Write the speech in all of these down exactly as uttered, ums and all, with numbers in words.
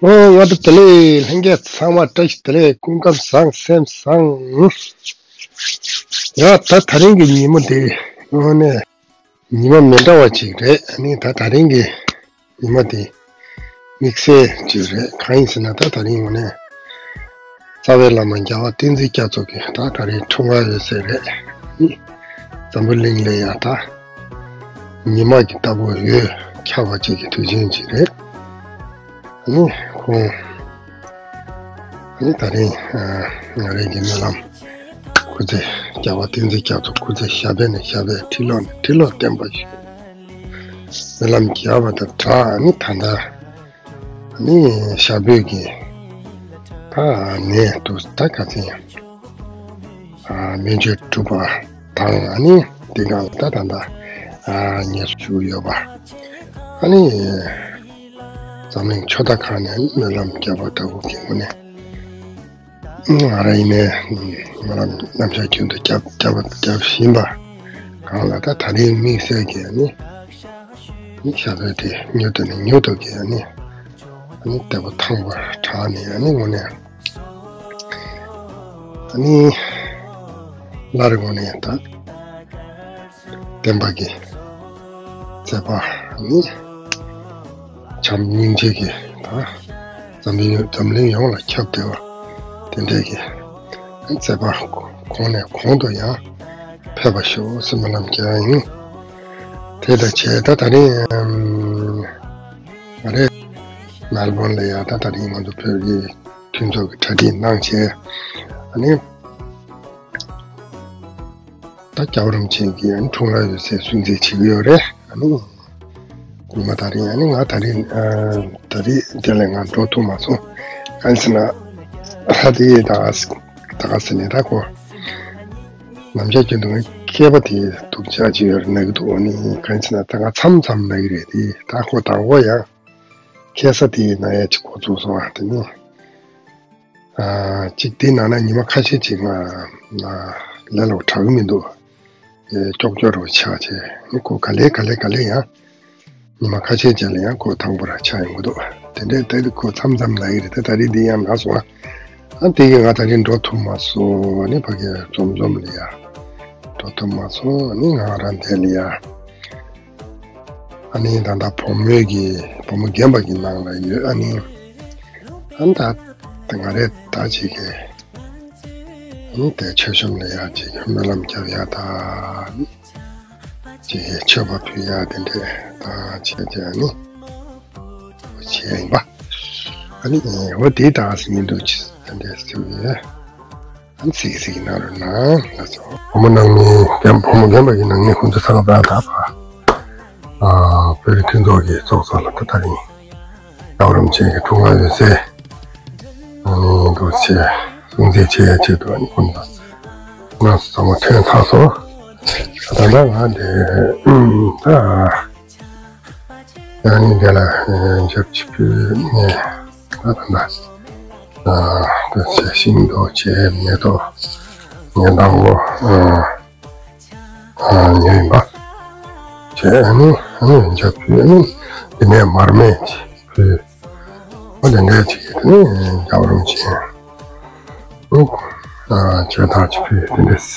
ཨོ། ང་ཚོ་དེ་ལས་ལྷན་རྒྱས་ཚང་མ་བཀྲ་ཤིས་བདེ་ལེགས། སྐུ་ཁམས་བཟང་། སེམས་བཟང་། ཡ། ད་དེ་རིང་གི་ཉིན་མོ་དེ་དངོས་གནས་ཉི་མ་མི་འདྲ་བ་ཅིག་རེད། ཨ་ནི་ད་དེ་རིང་གི་ཉི་མ་དེ་དམིགས་བསལ་ཅིག་རེད། གང་ཡིན་ཟེར་ན། ད་དེ་རིང་དངོས་གནས་རྩ་བའི་བླ་མ་རྒྱལ་བ་བསྟན་འཛིན་རྒྱ་མཚོ་གི་ད་དེ་རིང་འཁྲུངས་སྐར་ཡོད་ཚད་རེད། ཨ་ནི་འཛམ་བུ་གླིང་ལ་ཡ་ད་ཉི་མ་གི་ལྟ་བུ་འོད་ཁྱབ་པ་ཅིག་གི་དུས་ཆེན་ཅིག་རེད། ཨ་ནི་ཁོང་ཨ་ནི་དེ་རིང་ཨ་ང་རང་གི་སྨོན་ལམ་སྐུ་ཚེ། རྒྱལ་བ་བསྟན་འཛིན་རྒྱ་མཚོ་སྐུ་ཚེ་ཞབས་པད་ནས་ཞབས་པད། ཁྲི་ལོ་ནས་ཁྲི་ལོ་བརྟན་པ་ཞིག་སྨོན་ལམ་རྒྱག་པ་དང་སྦྲགས། ཨ་ནི་ད་ལྟ་ཨ་ནི་ཞྭ་བོད་ཀྱི་ད་ནས་དུ་ད་ག་ཚོད་ཡང་ཨ་སྨན་བཅོས་གྲུབ་པ་དང་། ཨ་ནི་དེ་སྒང་ལ་ད་ད་ལྟ་ཨ་ངལ་གསོ་ཞུ་གི་ཡོད་པ། ཨ་ནི་འཛམ་གླིང་ཕྱོགས་མཐའ་ཁག་ནས་སྨོན་ལམ་རྒྱབ་པ་འདྲ་བོ་གི་ངོས་ནས། ང་རང་ཡིན་ནའི་སྨོན་ལམ་ནམ་ཞག་རྒྱུན་དུ་རྒྱབ་རྒྱབ་རྒྱབ་བཞིན་པ་སྒང་ལ། ད་དེ་རིང་དམིགས་བསལ་གྱི་ཨ་ནི་ཨ་ནི་ཞྭ་བོད་དེ་མྱུར་དུ་ནས་མྱུར་དུ་གི་ཨ་ནི་ཨ་ནི་བདེ་པོ་ཐང་པོ་དྲགས་ནས། ཨ་ནི་དངོས་གནས་ཨ་ནི་སླར་དངོས་གནས་ད་བསྟན་པ་གི་མཛད་པ་ནི་བྱམས་སྙིང་རྗེ་གི་ད་འཛམ་གླིང་འཛམ་གླིང་ཡོངས་ལ་ཁྱབ་བདེ་བ་དེ་འདྲའི་གི་མཛད་པ་གོང་ནས་གོང་དུ་ཡང་ཕེབས་པ་ཤོག་ཟེར་སྨོན་ལམ་རྒྱག་ཡ་ཡིན། དེ་ལ་བྱས་ད་དེ་རིང་ང་རང་མེལ་བོན་ལ་ཡ་ད་དེ་རིང་ང་ཚོ་བོད་རིགས་མཐུན་ཚོགས་ཀྱི་གྲ་སྒྲིག་གནང་བྱས། ཨ་ནི་ད་རྒྱལ་བ་རིན་པོ་ཆེ་གི་ཨ་ནི་འཁྲུངས་སྐར་ཡོད་ཚད་སྲུང་བརྩི་བྱེད་ཀྱི་ཡོད་རེད། ཨ་ནི་ཉི་མ་དེ་རིང་ཨ་ནི་ང་དེ་རིང་ཨ་དེ་རིང་དེ་ལས་ང་འགྲོ་ཐུབ་མ་སོང་། གང་ཟེར་ན་ཨ་དེ་ད་ད་ག་ཟེར་ནས་ད་ཁོ་ནམ་ཞག་རྒྱུན་དུ་ངའི་སྐེད་པ་དེ་སྡུག་ཅག་ཅིག་ཡོད་རེད་ན་གི་འདུག་ཨ་ནི་གང་ཟེར་ན་ད་ང་མཚམས་མཚམས་ན་གི་རེད། དེ་ད་ཁོ་དང་པོ་ཡང་ཁ་སང་དེ་ན་ཡ་ཅིག་འགོ་ཚུགས་སོང་། ཨ་དེ་ནི། ཨ་གཅིག་དེའི་ནང་ན་ཉི་མ་ཁ་ཤས་ཅིག་ང་ང་ལས་སླ་པོ་དྲག་གི་མི་འདུག་ཨེ་ཀྱོག་ཀྱོག་རུ་ཆགས་བྱས་ནི་ཁོ་ག་ལེ་ག་ལེ་ག་ལེ་ཡང་ཉི་མ་ཁ་ཤས་ཅིག་ལ་ཡང་ཁོ་དང་པོ་ར་ཆགས་ཡོང་གི་འདུག་དེ་འདྲའི་ལྟ་དུས་ཁོ་མཚམས་མཚམས་ན་གི་རེད། ད་ད་རེས་འདི་ཡང་ན་སོང་། ཨ་དེ་གི་ང་ད་རེས་འགྲོ་ཐུབ་མ་སོང་། ནི་ཕ་གི་འཛོམས་འཛོམས་ལ་ཡ་འགྲོ་ཐུབ་མ་སོང་། ནི་ང་རང་དེ་ལ་ཡ། ཨ་ནི་ད་ལྟ་བུ་མོའི་གི་བུ་མོ་རྒན་པ་གི་ནང་ལ་ཡོད། ཨ་ནི་ཨ་ནི་ད་ད་ང་རེ་ད་ཅིག་གི་ཨ་ནི་དེ་མཆོད་གཤོམ་ལ་ཡ་ཅིག་སྨོན་ལམ་རྒྱབ་ཡ་ད་ཅིག་གི་མཆོད་པ་ཕུལ་ཡ་དེ་འདྲས་ད་བྱས་བྱས་ཨ་ནི་བྱས་ཡིན་པ། ཨ་ནི་འོ་དེ་ད་ཨ་སི་ཉིན་འདུག་ཅི་དེ་འདྲས་ཟེར་བས། ཨ་ནི་གཟིགས་གཟིགས་གནང་རོགས་གནང་ལགས་སོ། བུ་མོ་ནང་མི་རྒན་བུ་མོ་རྒན་པ་ཡིན་ན་ངས་ཁོང་ཚོ་ས་ག་པར་ད་ཕ་ཨ་བོད་རིགས་མཐུན་ཚོགས་ཀྱི་ཚོགས་གཙོ་ལ་ད་ད་རིང་རྒྱལ་བ་རིན་པོ་ཆེ་གི་འཁྲུངས་སྐར་ཡོད་ཚད་ཨ་ནི་འདུག་ཆེ་སྲུང་བརྩི་བྱེད་ཡ་ཆེད་དུ་ཨ་ནི་ཁོང་ཚོ་ང་ཚོ་ཚང་མ་ཐོན་ཚར་སོང་། ད་ལྟ་ང་འདི་ད། ཡང་ནི་དེ་ལ་འཇབ་ཆི་ཕུལ་ནས་ད་ད་ད་དེ་ཚེ་ཤིང་ཏོག་བྱས་མེ་ཏོག་ངན་དང་པོ་ཉོས་ཡིན་པ་བྱས། ཨ་ནི་ཨ་ནི་འཇབ་ཕུལ། ཨ་ནི་དེ་ནས་མར་མེ་ཕུལ། ཨ་དེ་འདྲ་ཅིག་དེ་ནས་རྒྱལ་བ་རིན་པོ་ཆེ་ཨ་ནི་ཇ་དར་ཅིག་ཕུལ་དེ་འདྲས།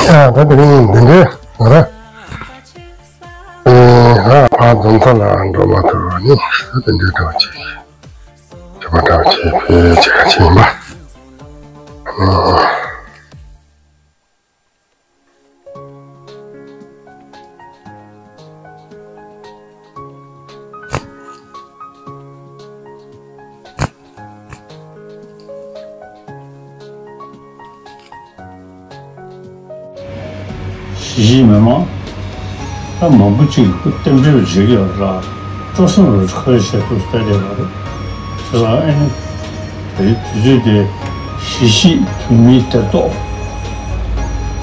ཡ་ད་དེ་རིང་འདི་འདྲའི་ང་ར་ཨེ་ཧ་ཕ་འཛོམས་ས་ལ་འགྲོ་མ་ཐུབ་ནི་ད་དེ་འདྲའི་འདྲ་བ་ཅིག་ཁྱོད་པ་འདྲ་བ་ཅིག་ཕེ་ཅིག་ཅིག་ཡིན་པ། ཨེ། གཞིས་བྱེས་མི་མང་ད་མང་པོ་ཅིག་གིས་རྟེན་འབྲེལ་བྱེད་ཀྱི་ཡོད་རེད་ལ། སྤྲོ་སེམས་རུ་ཁ་ཤས་ཤིག་བསྟན་བསྡད་པ་རེད། བྱས་ཙང་ཨེ་ནི། དེ་རིང་དུས་ཚོད་འདིར་གཞིས་བྱེས་བོད་མིའི་སྡེར་གཏོགས་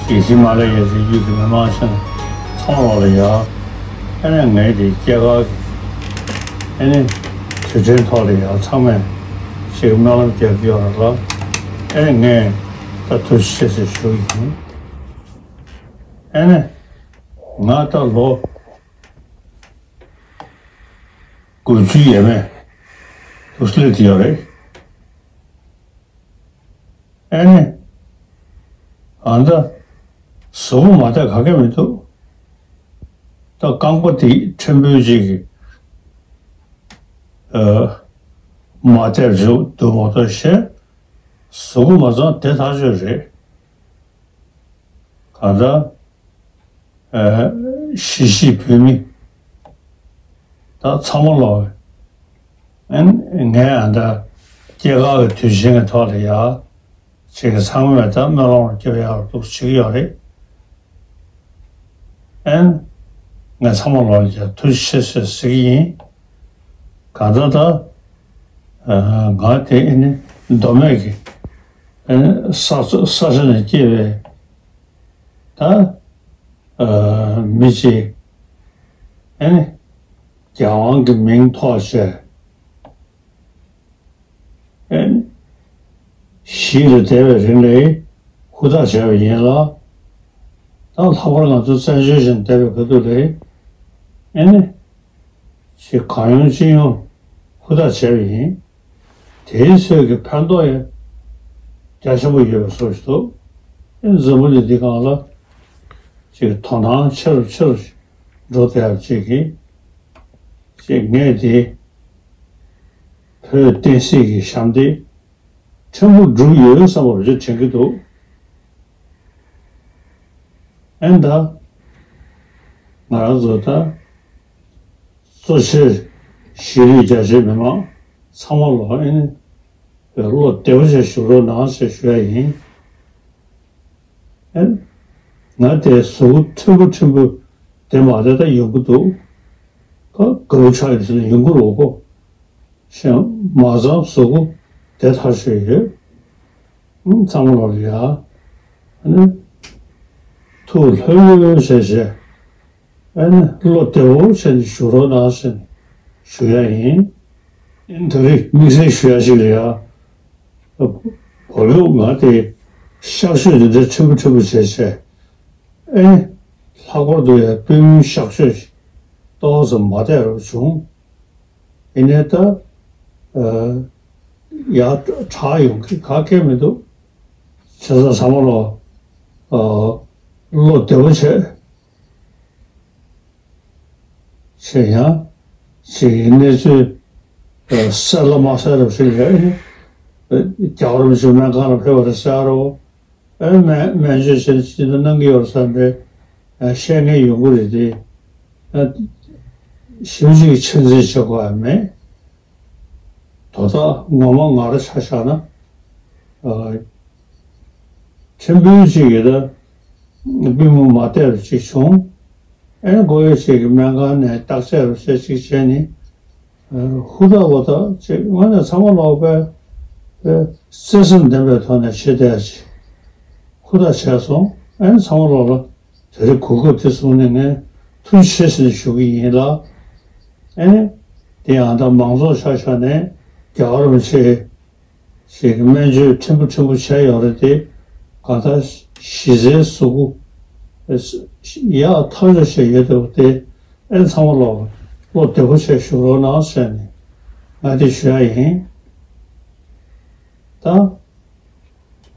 ཅིག་ཧི་མ་ལ་ཡའི་རི་རྒྱུད་ཀྱི་མི་མང་ཆེན་ཚང་མ་ལ་ཡ། ཨེ་ནས་ངས་དེ་སྐྱེས་སྐར་གྱི་ཨེ་ནས་དུས་དྲན་ཐོག་ལ་ཡ་ཚང་མས་ཅིག་སྨོན་ལམ་རྒྱག་གི་ཡོད་རེད་ལ། ཨེ་ནས་ངས་ད་ཐུགས་རྗེ་ཆེ་ཟེར་ཞུ་གི་ཡིན། ཨེ་ནས་ང་ད་ལོ་དགུ་བཅུ་ཡས་མས་དུ་སླེབས་ཀྱི་ཡོད་རེད། ཨེ་ནི། ཨ་ད། གཟུགས་པོ་མ་བདེ་ག་གེ་མི་འདུག་ད་རྐང་པ་དེ་ཕྲན་བུ་ཅིག་གིས། ཨ། མ་བདེ་རུ་འདུག་མ་གཏོགས་ཤེས། གཟུགས་པོ་མ་ཚང་བདེ་ཐག་ཆོད་རེད། གང་ལྟར། ཨ། གཞིས་བྱེས་བོད་མི་ད་ཚང་མ་ལོག་ཨ་ནི་ངས་ཨ་ད་སྐྱེས་སྐར་གྱི་དུས་ཆེན་གྱི་ཐོག་ལ་ཡ་ཅིག་གི་ཚང་མས་ད་སྨོན་ལམ་སྐྱོན་ཡག་འདུག་བྱེད་ཀྱི་ཡོད་རེད། ཨ་ནི་ངས་ཚང་མ་ལོག་ལ་ཡ་ཐུགས་རྗེ་ཆེ་ཟེར་ཟེར་གྱི་ཡིན། གང་ལྟར་ད་ཨ་ང་དེ་ཨ་ནི་མདོ་སྨད་ཀྱི་ཨ་ནི་ས་ས་ཆ་ནས་སྐྱེས་པའི་ད། ཨ། མི་གཅིག་ཨེ་ནི། རྒྱལ་དབང་གི་མིང་ཐོགས་བྱས། ཨེ་ནི། གཞིས་ལ་བསྡད་པའི་རིང་ལ་ཧུར་ཐག་བྱས་པ་ཡིན་ལ། ད་ལྷག་པར་ང་ཚོ་བཙན་བྱོལ་ཞིག་བསྡད་པའི་ཁ་ཐུག་ལ། ཨེ་ནི། ཞེས་གང་ཡོང་ཅི་ཡོང་ཧུར་ཐག་བྱས་པ་ཡིན། དེའི་ཚོད་ཀྱི་ཕན་ཐོགས་ཡང་རྒྱ་ཆེན་པོ་ཡོད་པའི་བཟོ་ཞིག་འདུག་ཨེ་འཛམ་བུ་གླིང་འདི་སྒང་ལ་ཅིག་དོ་སྣང་ཆེ་རུ་ཆེ་རུ་འགྲོ་བསྡད་ཡག་ཅིག་གིས། ཅིག་ངས་དེ་བོད་བསྟན་སྲིད་ཀྱི་ཞབས་འདེགས་ཕྲན་བུ་བསྒྲུབས་ཡོད་བསམ་པ་རེ་དྲན་གྱི་འདུག་ཨེ་ད། ང་རང་ཚོ་ད། གཙོ་ཆེར་གཞིས་ལུས་རྒྱ་ཆེའི་མི་མང་ཚང་མ་ལ་ཨེ་ནི་བློ་བདེ་པོ་བྱས་བཞུགས་རོགས་གནང་ཞེས་ཞུ་ཡ་ཡིན། ཨེ་ང་དེ་གཟུགས་ཕྲན་བུ་ཕྲན་བུ་བདེ་མ་བདེ་ད་ཡོང་གི་འདུག་ཁ་དགའ་པོ་ཆགས་ཡོད་ཟེར་ན་ཡོང་གི་རེད་གོ། གཞན་མ་ཚང་གཟུགས་པོ་བདེ་ཐག་ཆོད་ཡོད། ཨང་། ཚང་མ་ལོག་ལ་ཡ། ཨ་ནི། ཐུགས་ལྷོད་ལྷོད་བྱས་བྱས། ཨ་ནི་བློ་བདེ་པོ་བྱས་ནས་བཞུགས་རོགས་གནང་ཟེར་ནས་ཞུ་ཡ་ཡིན། ཨ་ནི་ད་རེས་དམིགས་བསལ་ཞུ་ཡ་ཞིག་ལ་ཡ། བོད་ལུགས་ང་དེ་གཤག་བཅོས་འདི་འདྲ་ཕྲན་བུ་ཕྲན་བུ་བྱས་བྱས། ཨེ། ལྷག་པར་དུ་ཡང་པུས་མོའི་གཤག་བཅོས་ཤིག་ཏོག་ཙམ་མ་བདེ་རབ་བྱུང་། ཡིན་ནའི་ད། ཨ། ཡར་དྲག་ཡོང་གི་ག་གེ་མི་འདུག་བྱས་ཙང་ཚང་མ་ལོག་ཨ། བློ་བདེ་པོ་བྱས། བྱས་ཡང་། ཅིག་གནས་ཚུལ་ཨ། གསལ་ལ་མ་གསལ་རབ་ཞིག་ལ་ཡ། རྒྱལ་བ་རིན་པོ་ཆེ་སྨན་ཁང་ལ་ཕེབས་པ་རེད་ཟེར་རོ། ཨེ་སྨན་སྨན་བཅོས་བྱས་ནས་ཅི་འདྲ་གནང་གི་ཡོད་རེད་བསམ་པའི་ཨ། བཤད་མཁན་ཡོང་གི་རེད་དེ། ཨ། ཞེ་པོ་ཅིག་ཆ་འཛིན་བྱེད་དགོས་ཡ་མེད། དོ་བདག་ངོ་མ་ང་རང་ཆ་བཞག་ན། ཨ། ཕྲན་བུ་ཅིག་གིས་ད་པུས་མོ་མ་བདེ་བ་ཅིག་བྱུང་། ཨེ་ཁོ་ཡོད་ཅིག་གིས་སྨན་ཁང་ནས་བརྟག་དཔྱད་རུ་བྱས་ཅིག་བྱས་ནས། ཧུར་ཐག་པ་དག་ཅིག་དངོས་གནས་ཚང་མ་ལོག་པའི་བརྩེ་སེམས་ལྡན་པའི་ཐོག་ནས་བྱེད་བསྡད་ཅིག་ཧུར་ཐག་བྱས་སོང་། ཨེ་ཚང་མ་ལོག་ལ་དེ་རིང་གོ་སྐབས་དེ་བཟུང་ནས་ངས་ཐུགས་རྗེ་ཆེ་ཟེར་ནས་ཞུ་གི་ཡིན་ལ། ཨེ་དེ་ཡང་ད་མང་ཚོགས་ཆ་བཞག་ནས་རྒྱལ་བ་རིན་པོ་ཆེ་ཞིག་གི་སྨན་བཅོས་ཕྲན་བུ་ཕྲན་བུ་བྱས་ཡོད་རེད་དེ། གང་ལྟར་གཞི་རྩའི་གཟུགས་པོ་ཡག་ཐག་ཆོད་བྱས་ཡོད་འདུག་སྟེ། ཨེ་ཚང་མ་ལོག་བློ་བདེ་པོ་བྱས་བཞུགས་རོགས་གནང་ཟེར་ནས་ང་དེ་ཞུ་ཡ་ཡིན། ད་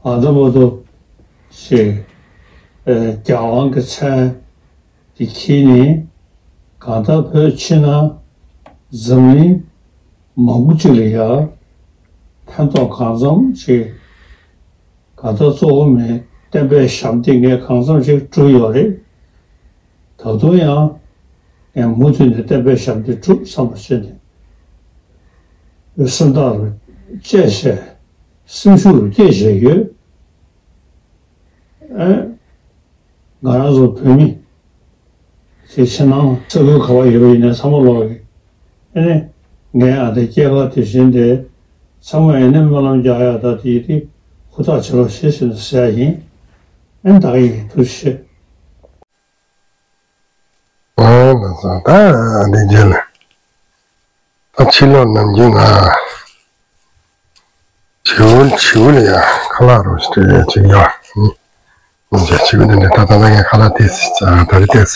ཨ་ད་མ་གཏོགས་ཞེས་ རྒྱལ་དབང་གི་མཚན་དེ་འཁྱེར་ནས་གང་ལྟར་བོད་ཕྱི་ནང་འཛམ་གླིང་མང་པོ་ཅིག་ལ་ཡང་ཕན་ཐོགས་གང་འཚམ་ཞིག་གང་ལྟར་གཙོ་བོ་མིན་བསྟན་པའི་ཞབས་འདེགས་ངས་གང་འཚམ་ཞིག་བསྒྲུབས་ཡོད་རེད། ད་དུང་ཡང་ངས་མུ་མཐུད་ནས་བསྟན་པའི་ཞབས་འདེགས་བསྒྲུབ་བསམ་པ་བྱས་ནས་སེམས་ཐག་རུ་བཅད་བྱས་སེམས་ཤུགས་རུ་བསྐྱེད་བྱས་ཡོད། ཨེ། ང་རང་ཚོ་བོད་མི་ཞིག་ཕྱི་ནང་ས་ཁུལ་ག་པར་ཡོད་པ་ཡིན་ནའི་ཚང་མ་ལོག་གི། ཨེ་ནས་ངའི་ཨ་ད་སྐྱེས་སྐར་དེ་བཞིན་དེ་ཚང་མ་ཨེ་ནས་སྨོན་ལམ་རྒྱག་ཡ་ད་དེ་ཡིན་དེ་ཧུར་ཐག་བྱེད་རོགས་ཞེས་ཟེར་ནས་ཟེར་ཡ་ཡིན། ཨེ་ནས་ད་ག་ཡིན། ཐུགས་རྗེ་ཆེ། ཨོ་ལགས་སོ། ད་འདི་རྗེས་ལ་ད་ཕྱི་ལོགས་ནམ་རྒྱུན་ང་བྱིའུ་བྱིའུ་ལ་ཡ་ཁ་ལག་རོགས་ཞེས་སྤྲད་ཡ་ཅིག་ཡོད། ཨ་ནི་ང་ཚོ་བྱིའུ་འདི་འདྲ་ད་ད་ད་ངས་ཁ་ལག་ཏོག་ཙམ་ད་རེས་ཏོག་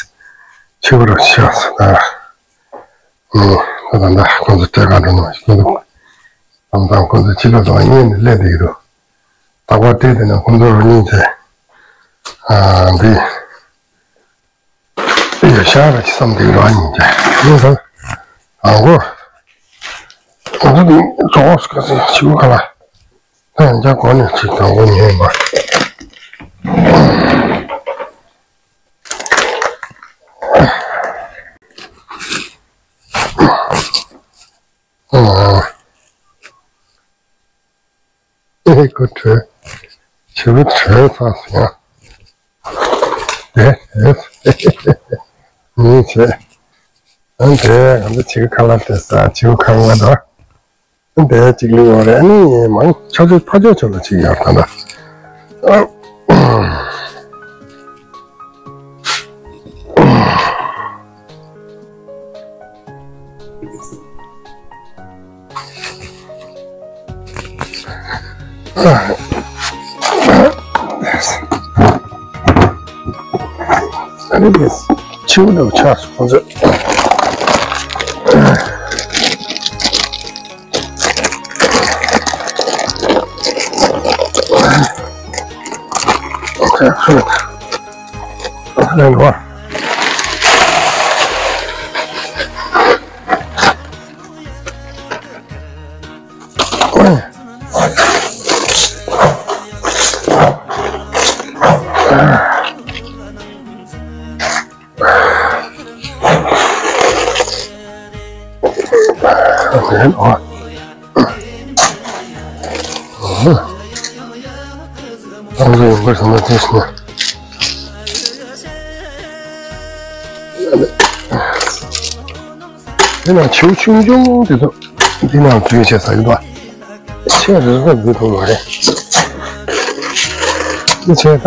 ཙམ་བྱིའུ་རོགས་ཞེས་ཟེར་ད། ཨ་ནི་ད་ད་ད་ཁོང་ཚོ་སྤྲད་ག་འགྲོ་ནོ་ཞིག་འདུག་ད་ད་ཁོང་ཚོ་ཕྱི་ལོགས་ལ་གཉིད་ནས་སླེབས་བསྡད་ཀྱི་འདུག་རྟག་པར་བལྟས་བསྡད་ན་ཁོང་ཚོ་རང་ཉིད་ཚེ་ཨ་འདི། ཡོད་ཤག་ར་ཅི་བསམ་དེ་རང་ཡིན་ཀྱང་། ཡིན་ཙང་། ཨ་གོ། ང་ཚོ་འདི་རྫོགས་སུ་ཁ་སང་ཕྱི་པོ་ཁ་ལ། ད་ཡང་བསྐྱར་གོ་ནས་ཅིག་དང་པོ་ཉན་པ། ཨ། ཨེ་ཁོ་བྲོས། བྱིའུ་བྲོས་ཚར་སོང་ཡ། དེ། མིན་བྱས། ཨ་དེ་ང་ཚོ་བྱིའུ་ཁ་ལག་སྤྲད་ས་བྱིའུ་ཁ་ལག་འདྲ། ཨ་དེ་གཅིག་ལུས་ཡོད་རེད། ཨ་ནི་མང་ཆ་ཚོད་ཕ་ཇོ་ཆོ་ལ་གཅིག་ཡོད་ད་ལྟ། ཨ་ནི་དེ་ཕྱིའུ་འདྲ་པོ་ཆགས་སོང་ཁོང་ཚོས། ཆགས་སོང་། ཨ་ནི་ནོར། ཨ་ནི་ནོར། ཨ་ནི་ཡོང་གི་སོང་ན་དེ་སོང་། དེ་ནང་བྱིའུ་ཆུང་ཆུང་དེ་ཚོ་འདི་ནང་བྲོས་བྱས་ཟ་གི་འདུག་ཆེ་རེ་རེ་འདི་ཐུབ་མ་རེད། འདི་བྱས་ད།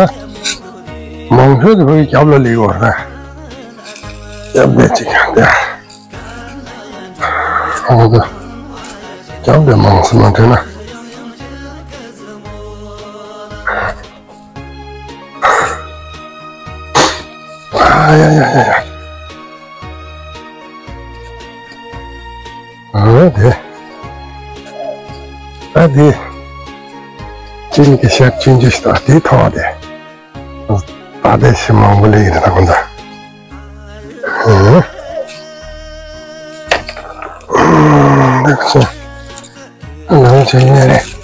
མང་ཤོས་དེ་ཁོའི་རྒྱབ་ལ་ལུས་ཡོད་རེད། རྒྱབ་བསྡད་ཅིག་ཡང་བསྡད། ཨ་ཁོ་ཚོ་རྒྱབ་བསྡད་མང་སེ་མ་བྲོས་ན། ཨ་ཡ་ཡ་ཡ་ཡ། ཨ་དེ། ཨ་དེ། ཅིན་གྱི་ཤར་ཅིན་ཅི་ཤི་ད་དེ་ཐོག་དེ། ད་དེ་ཤི་མང་པོ་ལེགས་རེད་ད་ཁོ་ད། ཨ། ཨ་འདུག་སེ། ནང་ཆེན་ཡིན་རེད།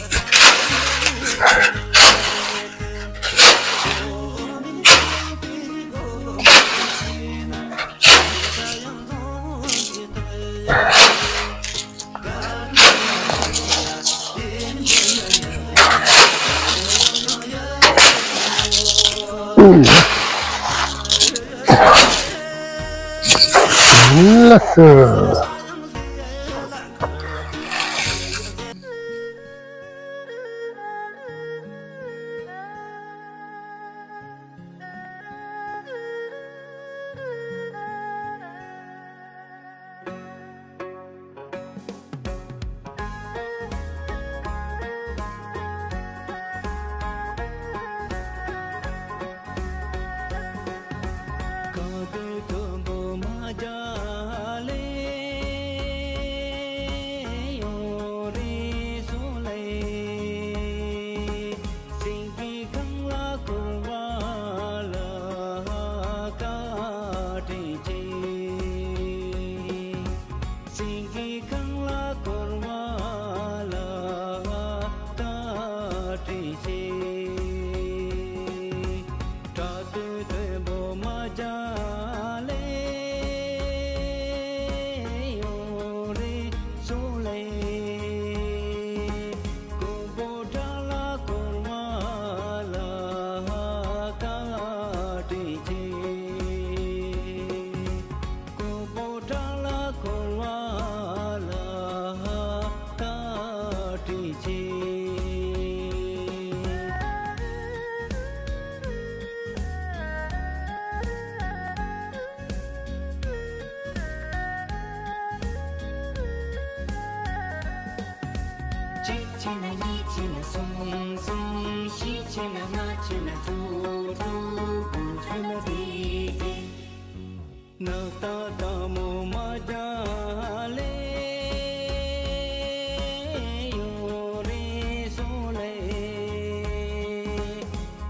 ལགས་སོ། སེང་གེ་གང་ལ་བསྐོར་བ་ལ་བཀའ་དྲིན་ཆེ། དགྲ་སྡུག་དོན་པོ་མ་རྒྱ་ལས་ཡོང་རེ་སོང་ལས། ཀོང་པོ་བྲག་ལ་བསྐོར་བ་ལ་བཀའ་དྲིན་ཆེ། ཀོང་པོ་བྲག་ལ་བསྐོར་བ་ལ་བཀའ་དྲིན་ཆེ། གཅིག་བྱས་ན་གཉིས་བྱས་ན་གསུམ་གསུམ། བཞི་བྱས་ན་ལྔ་བྱས་ན་དྲུག་དྲུག་དགུ་བྱས་ན་བདུན་བདུན། ནགས་ད་ད་མོ་མ་རྒྱ་ལས་ཡོང་རེ་སོང་ལས།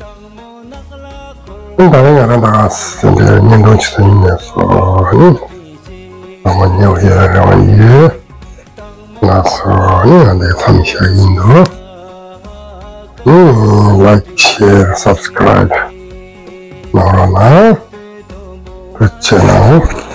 ད་མོ་ནགས་ལ་འཁོར། ད་རེས་ང་རང་ད་ག་སེ་འབྲས་བརྙན་ཐུང་ཅིག་ཡིན་ནས་སོ་ནི། ད་མོ་ཉོ་ཡ་རེ་བ་ཡོད། ང་ཚོ་ནི་ང་འདི་མཚམས་བཞག་ཡིན་འདུག་ནི་ལའིཀ་ཤེར་སབ་སི་ཀ་རའིབ་གནང་རོགས་གནང་། ཐུགས་རྗེ་གནང་།